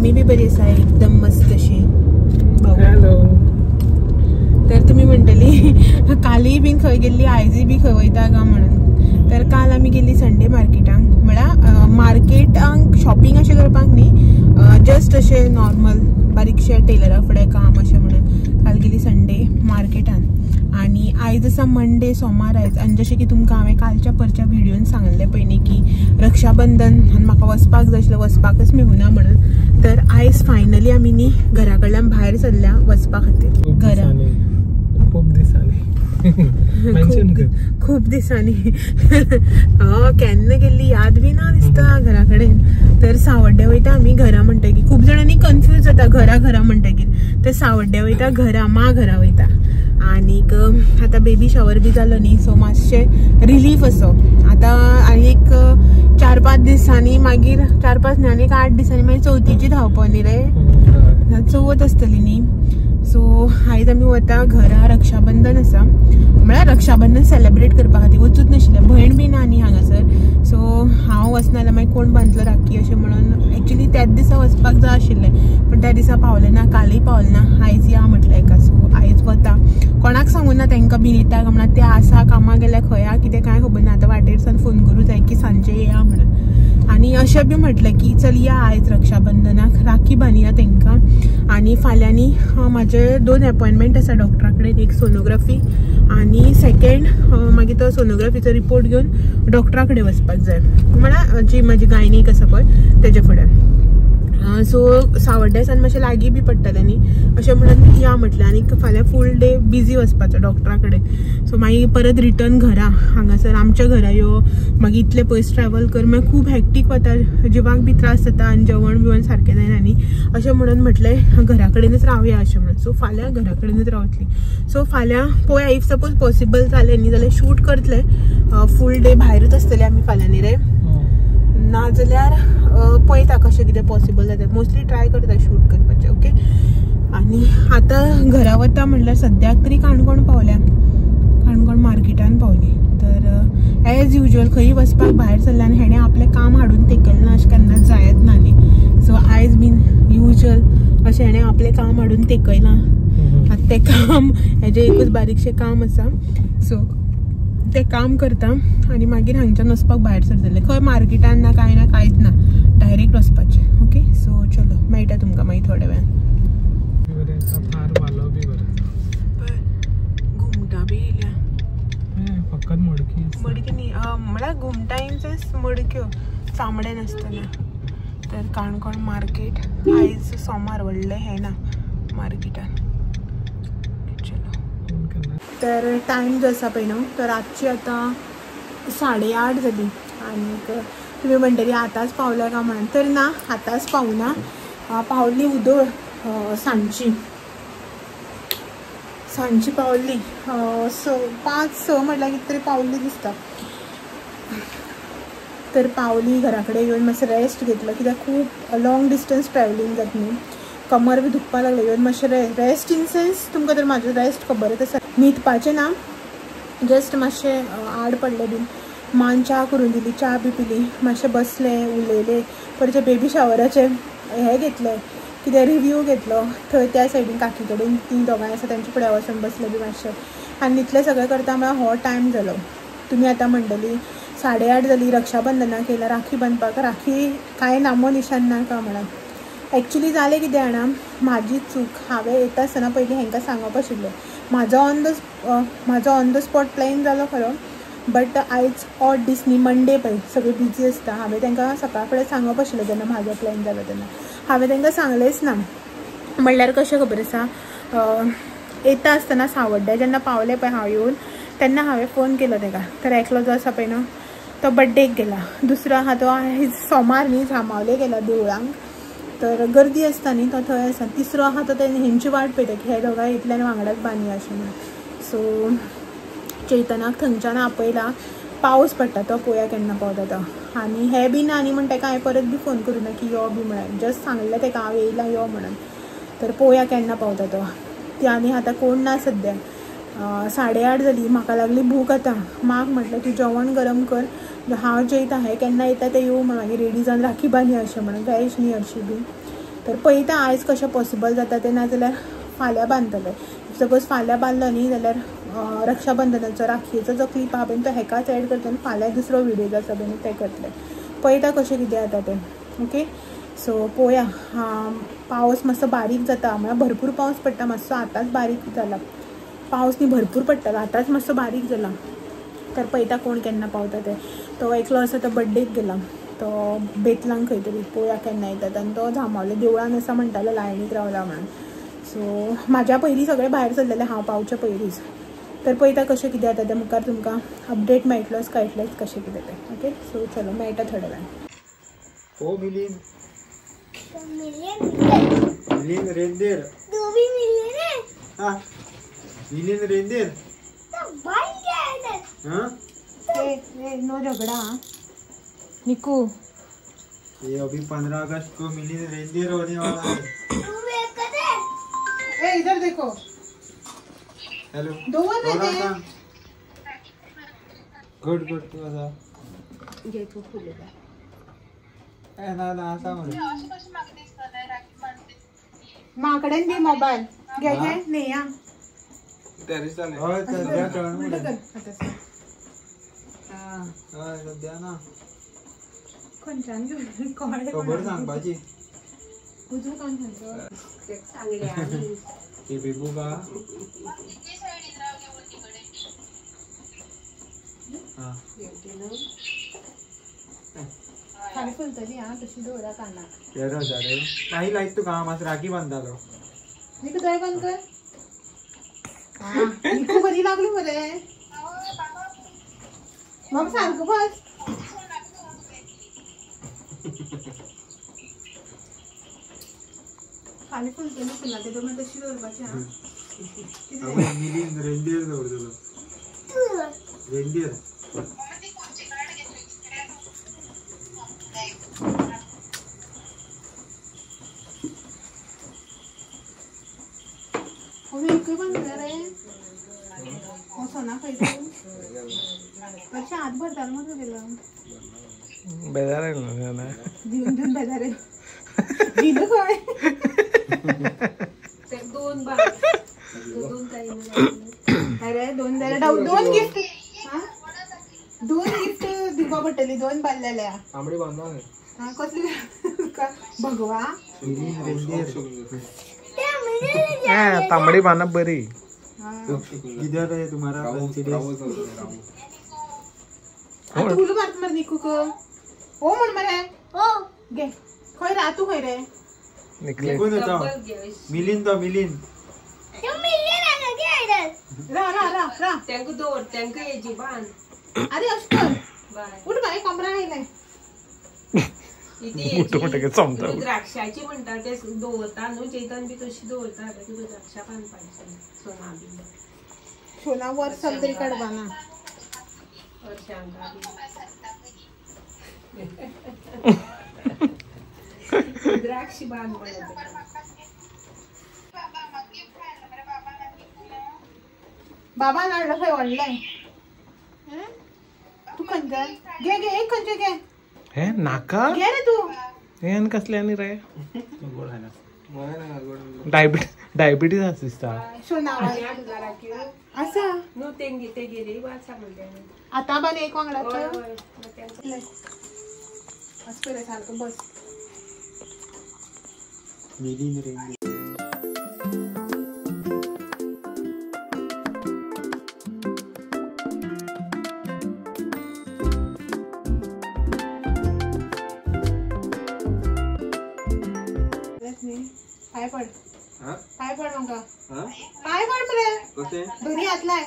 Mummy बी बरी आसा एकदम मस्त अशी. हॅलो. तर तुमी म्हणटली कालय बीन खंय गेल्ली, आयजय बी खंय वयता काय म्हणून. तर काल आमी गेल्ली संडे मार्केटांक, म्हळ्यार मार्केटांक शॉपिंग अशें करपाक न्ही, जस्ट अशें नॉर्मल बारीकशें टेलरा फुडें काम अशें म्हणून काल गेली संडे मार्केटान. आनी आयज आसा मंडे, सोमार आयज. आनी जशें की तुमकां हांवें कालच्या परच्या व्हिडियोन सांगलें पयलीं की रक्षाबंधन आनी म्हाका वचपाक जाय आशिल्लें, वचपाकच मेळुना म्हणून. तर आयज फायनली आमी न्ही घरा कडल्यान भायर सरल्या वचपा खातीर. घरा खूब दिसांनी खूब दिसांनी केन्ना गेल्ली याद बी ना दिसता घरा कडेन. तर सावड्ड्या वयता आमी घरा म्हणटकीर खूब जाणांनी कन्फ्यूज जाता घरा घरा म्हणटकीर. तर सावड्ड्या वयता घरा, मा घरा वयता. आनीक आतां बेबी शॉवर बी जालो न्ही, सो मातशें रिलीफ असो आतां. आनी एक 4-5 दिसांनी मागीर 4-5 न्ही आनी एक 8 दिसांनी मागीर चवथीची धांवपळ न्ही रे, चवथ आसतली न्ही. सो आयज आमी वता घरा, रक्षाबंधन आसा, म्हळ्यार रक्षाबंधन सेलेब्रेट करपा खातीर. वचूच नाशिल्लें, भयण बी ना न्ही हांगासर, सो हांव वचना जाल्यार मागीर कोण बांदतलो राखी अशें म्हणून. एक्चुली त्याच दिसा वचपाक जाय आशिल्लें पण त्या दिसा पावलें ना, कालय पावलें ना, आयज या म्हटलें एका. सो आयज वता, कोणाक सांगूं ना तांकां बीन येता काय म्हणून. ते आसा कामाक गेल्या खंय आहा कितें कांय खबर ना. आतां वाटेर सावन फोन करूं जाय की सांजे येया म्हणून. आनी अशें बी म्हटलें की चल या आयज रक्षाबंधनाक राखी बांदया तांकां. आनी फाल्यांनी म्हाजे 2 एपॉयंटमेंट आसा डॉक्टरा कडेन, एक सोनोग्राफी आनी सेकेंड मागीर तो सोनोग्राफीचो रिपोर्ट घेवन डॉक्टरा कडेन वचपाक जाय, म्हळ्यार जी म्हाजी गायनीक आसा पळय तेजे फुडें. सो सावड्ड्या सावन मातशें लागीं बी पडटलें न्ही अशें म्हणून या म्हटलें. आनी फाल्यां फूल डे बिजी वचपाचो डॉक्टरा कडेन. सो मागीर परत रिटर्न घरा, हांगासर आमच्या घरा यो, मागीर इतलें पयस ट्रॅवल कर, मागीर खूब हॅक्टीक वता, जिवाक बी त्रास जाता आनी जेवण बिवण सारकें जायना न्ही. अशें म्हणून म्हटलें घरा कडेनच रावया अशें म्हणून. सो फाल्यां घरा कडेनच रावतली. सो फाल्यां पळोवया, if suppose possible जालें न्ही जाल्यार शूट करतले, फूल डे भायरूच आसतले आमी फाल्यां न्ही रे. ना जाल्यार पळयता कशें कितें पॉसिबल जाता, मोस्टली ट्राय करता शूट करपाचें. ओके, आनी आतां घरा वता म्हणल्यार सद्याक तरी काणकोण पावल्या, काणकोण मार्केटान पावली. तर एज युजल खंय वचपाक भायर सरल्या आनी हेणें आपलें काम हाडून तेकयलें ना अशें केन्नाच जायत ना न्ही. सो आयज बीन युजल अशें हेणें आपलें काम हाडून तेकयलां. आतां तें काम हेजें एकूच बारीकशें काम आसा, सो तें काम करता आनी मागीर हांगच्यान वचपाक भायर सरतलें. खंय मार्केटान ना कांय ना कांयच ना, डायरेक्ट वचपाचें. ओके, सो चलो मेळटा तुमकां मागीर थोड्या वेळान. घुमटां बी येयल्या, फकत मडकी मडकी न्ही, म्हळ्यार घुमटां इन सेन्स मडक्यो चामडे नासतना. तर काणकोण मार्केट आयज सोमार, व्हडलें हें ना मार्केटान. तर टायम जो आसा पळय न्हू, तर रातची आतां 8:30 जाली. आनीक तुमी म्हणटली आतांच पावल्या काय म्हणून, तर ना आतांच पावना, पावली उदळ सांजची, सांजची पावली 5-6 म्हटल्यार कितें तरी पावली दिसता. तर पावली घरा कडेन येवन मातसो रेस्ट घेतलो, कित्याक खूब लाँग डिस्टन्स ट्रॅवलिंग जाता न्ही, कमर बी दुखपाक लागलें. येवन मातशें रेस्ट इन सेन्स तुमकां तर म्हाजें रेस्ट खबरच आसा, न्हिदपाचें ना, जस्ट मातशें आड पडलें बीन. मान च्या करून दिली, च्या बी पिली, मातशें बसलें उलयलें. परत बेबी शावराचें हें घेतलें, कितें रिव्यू घेतलो थंय त्या सायडीन काकी कडेन, तीं दोगांय आसा तेंच्या फुड्या वचून बसलें बी मातशें. आनी इतलें सगळें करता म्हळ्यार हो टायम जालो. तुमी आतां म्हणटली 8:30 जाली, रक्षाबंधनाक येयला राखी बांदपाक, राखी कांय नामो निशान ना काय म्हणून. एक्चुली जालें कितें जाणा, म्हाजी चूक, हांवें येता आसतना पयलीं हेंकां सांगप आशिल्लें. म्हाजो ऑन the spot plan जालो खरो, बट आयज ऑड दीस न्ही, मंडे पळय सगळीं बिजी आसता. हांवें तांकां सकाळ फुडें सांगप आशिल्लें जेन्ना म्हाजो प्लॅन जालो तेन्ना, हांवें तांकां सांगलेंच ना. म्हणल्यार कशें खबर आसा, येता आसतना सावड्ड्या जेन्ना पावलें पळय हांव येवन, तेन्ना हांवें फोन केलो ताका. तर एकलो जो आसा पळय न्हू तो बड्डेक गेला, दुसरो आहा तो सोमार न्ही जांबावले गेला देवळांक, तर गर्दी आसता न्ही तो थंय आसा. तिसरो आहा तो हेंची वाट पळयता की हे दोगांय येतले आनी वांगडाच बांदया अशें म्हणून. सो चेतनाक थंयच्यान आपयला, पावस पडटा तो पळोवया केन्ना पावता तो. आनी हे बी ना न्ही म्हण ताका हांवें परत बी फोन करूं ना की यो बी म्हळ्यार, जस्ट सांगलें ताका हांव येयलां यो म्हणून. तर पळोवया केन्ना पावता तो. ती आनी आतां कोण ना सद्या, 8:30 जाली, म्हाका लागली भूक आतां. माक म्हटलें तूं जेवण गरम कर, हांव जेयता, हें केन्ना येता तें येवं म्हण, मागीर रेडी जावन राखी बांदया अशें म्हणून, वेज न्ही हरशीं बी. तर पळयता आयज कशें पॉसिबल जाता तें, नाजाल्यार फाल्यां बांदतले. सपोज फाल्यां बांदलो न्ही जाल्यार रक्षाबंधनाचो राखयेचो जो क्लिप आहा पळय तो हेकाच एड करतले आनी फाल्यां दुसरो व्हिडियो जो आसा पळय ते करतले. पळयता कशें कितें जाता तें. ओके सो पळोवया. पावस मातसो बारीक जाता, म्हळ्यार भरपूर पावस पडटा, मातसो आतांच बारीक जाला. पावस न्ही भरपूर पडटालो, आतांच मातसो बारीक जाला. तर पळयता कोण केन्ना पावता ते. तो एकलो आसा तो बड्डेक गेला, तो बेतलांक खंय तरी, पळोवया केन्ना येतात. आनी तो जांबावले देवळान आसा म्हणटालो, लायनीक रावला म्हणून. सो म्हाज्या पयलीं सगळे भायर सरलेले, हांव पावचे पयलींच. तर पळयता कशें कितें जाता तें, मुखार तुमकां अपडेट मेळटलोच, कळटलेंच कशें कितें तें. ओके सो चलो मेळटा थोड्या वेळान. ओ मिलिंद, मिलिंद रेंदेर, तू भी मिलिंद है. हां मिलिंद रेंदेर तो भाई क्या है. हां ए ए नो झगड़ा निकू. ये अभी 15 अगस्त को मिलिंद रेंदेर होने वाला है. तू भी एक कर दे. ए इधर देखो. हेलो दोन रे. Good good. तू असा घे तू फुले का ए ना ना असा म्हणे माकडेन दी मोबाईल घे घे नेया हय सध्या उलटो कर आता. हय सध्या ना खंयच्यान घेवन कळ्ळें खबर सांगपाची उजू कोण सांगतो ते बेबू का. हां खाली फुलतली. हां तशी दवरा कानाक. 13,000 मागीर लायक तुका हांव मातसो राखी बांदतालो. निकू दोळे बंद कर. निकू बरी लागली मरे. मग सारको बस. खाली फुलतली फुलां ते मागीर तशी दवरपाची. हां मिलिंद रेंदेर दवरतलो. रेंदेर सोना खंय अशें हात भरतालो मरे तुगेलो. बेजार आयलो ना दिवन दिवन बेजार आयलो. दिलो खंय दोन बाय दोन. अरे दोन जाल्यार दोन गिफ्ट, दोन गिफ्ट दिवपा पडटली. दोन बांदले जाल्यार तांबडी बांदला. हां कसली भगवा तांबडी बांदप बरी. किधर है तुम्हारा उलू मारता मरे निकूक. ओ म्हण मरे ओ घे. खंय रा तूं खंय रे? निकून येता. मिलिंद तो मिलिंद रा रा रा रा तांकां दवर, तांकां हेजी बांद. अरे अशें कर उठ बाय कमरा आयलें. द्राक्षाची म्हणटा ते दवरता न्हू चेतन बी तशी दवरता. तुका द्राक्षा बांदपाची सोना बी सोना वर्साक तरी काडपाना वर्सांक द्राक्ष बांद म्हणत. बाबान हाडलो खंय व्हडलें. तूं खंयचे घे घे एक खंयचे घे. हे नाका घे रे तू. हे आनी कसले आनी रे डायबिटीज आसा दिसता. आसा न्हू तेंगे तेगेली वाच सांगले आतां बांद एक वांगडा. अशें कर सारको बस. मिलिंद रेंदेर. पाय पड, पाय पड म्हाका, पाय पड मरे. दोनी हात लाय.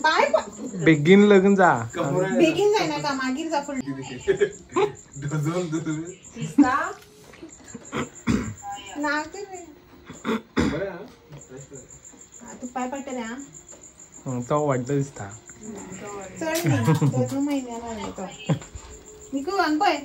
पाय पड. बेगीन लग्न जा. बेगीन जायनाका मागीर जा फुडलें. ना रे तूं पाय पडटलें. हां तो व्हडलो दिसता चड न्ही, 2 म्हयन्यान व्हडलो तो. निकू हांगा पळय.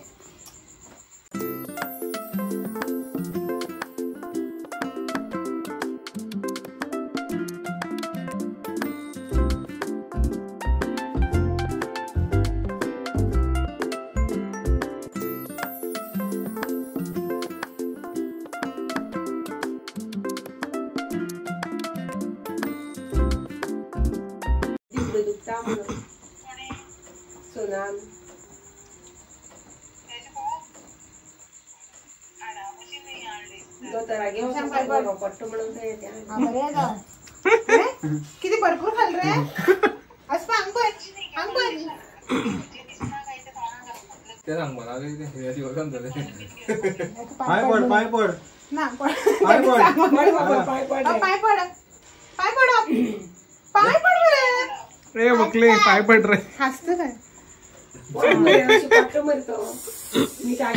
दोतोरागे पडटा म्हणून किती भरपूर खाल रे असं हांग पळय हांग पळय. ते सांग मला पाय पड पाय पड ना पाय पड. पाय पड पाय पड पाय पड रे. ए बकले पाय पड रे. हसत काय मरतो मी काय.